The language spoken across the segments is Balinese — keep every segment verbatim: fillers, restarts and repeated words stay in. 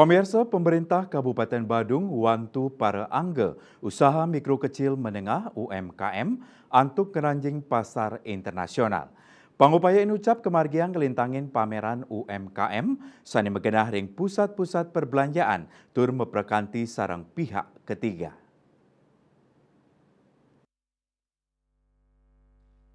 Pamirsa, pemerintah Kabupaten Badung wantu para angga usaha mikro kecil menengah, U M K M, antuk ngeranjing pasar internasional. Pangupaya inucap kamargiang ngelintangin pameran U M K M sane magenah ring pusat-pusat perbelanjaan tur maprekanti sareng pihak ketiga.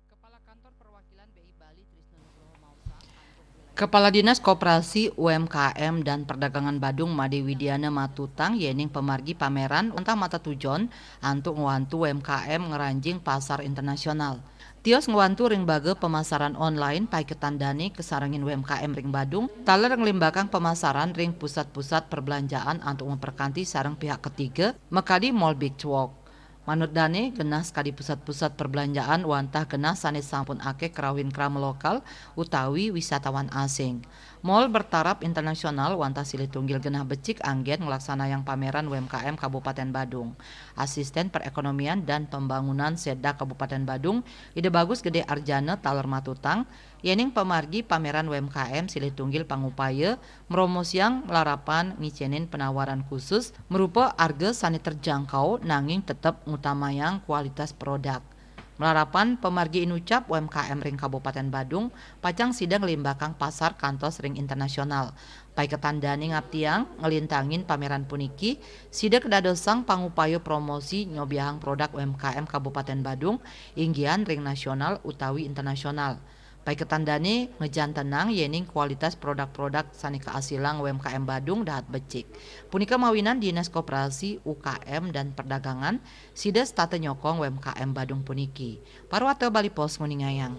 Kepala Kantor Perwakilan B I Bali Trisno Nugroho maosang antuk wilayah Kepala Dinas Koperasi, U M K M, dan Perdagangan Badung Made Widiana matutang yening pamargi pameran wantah matatujon antuk ngwantu U M K M ngranjing pasar internasional. Tios ngwantu ring baga pemasaran online, paiketan dane kasarengin U M K M ring Badung taler nglimbakang pemasaran ring pusat-pusat perbelanjaan antuk maprekanti sareng pihak ketiga, makadi Mall Big Twok. Manut dane, genah sakadi pusat-pusat perbelanjaan wantah genah sane sampun akeh krauhin krama lokal utawi wisatawan asing. Mall bertaraf internasional wantah silih tunggil genah becik anggen nglaksanayang pameran U M K M Kabupaten Badung. Asisten Perekonomian dan Pembangunan Setda Kabupaten Badung, Ida Bagus Gede Arjana, taler matutang, yening pamargi pameran U M K M silih tunggil pangupaya mromosiang malarapan ngicenin penawaran khusus marupa arga sane terjangkau nanging tetep ngutamayang kualitas produk. Malarapan pamargi inucap, U M K M ring Kabupaten Badung pacang sida nglimbakang pasar kantos ring internasional. Paiketan dane ngaptiang nglintangin pameran puniki, sida kadadosang pangupaya promosi nyobiahang produk U M K M Kabupaten Badung, inggihan ring nasional utawi internasional. Paiketan dane ngajantenang yening kualitas produk-produk sane kaasilang U M K M Badung dahat becik. Punika mawinan Dinas Koperasi, U K M, dan Perdagangan sida setata nyokong U M K M Badung puniki. Parwata Bali Post nguningayang.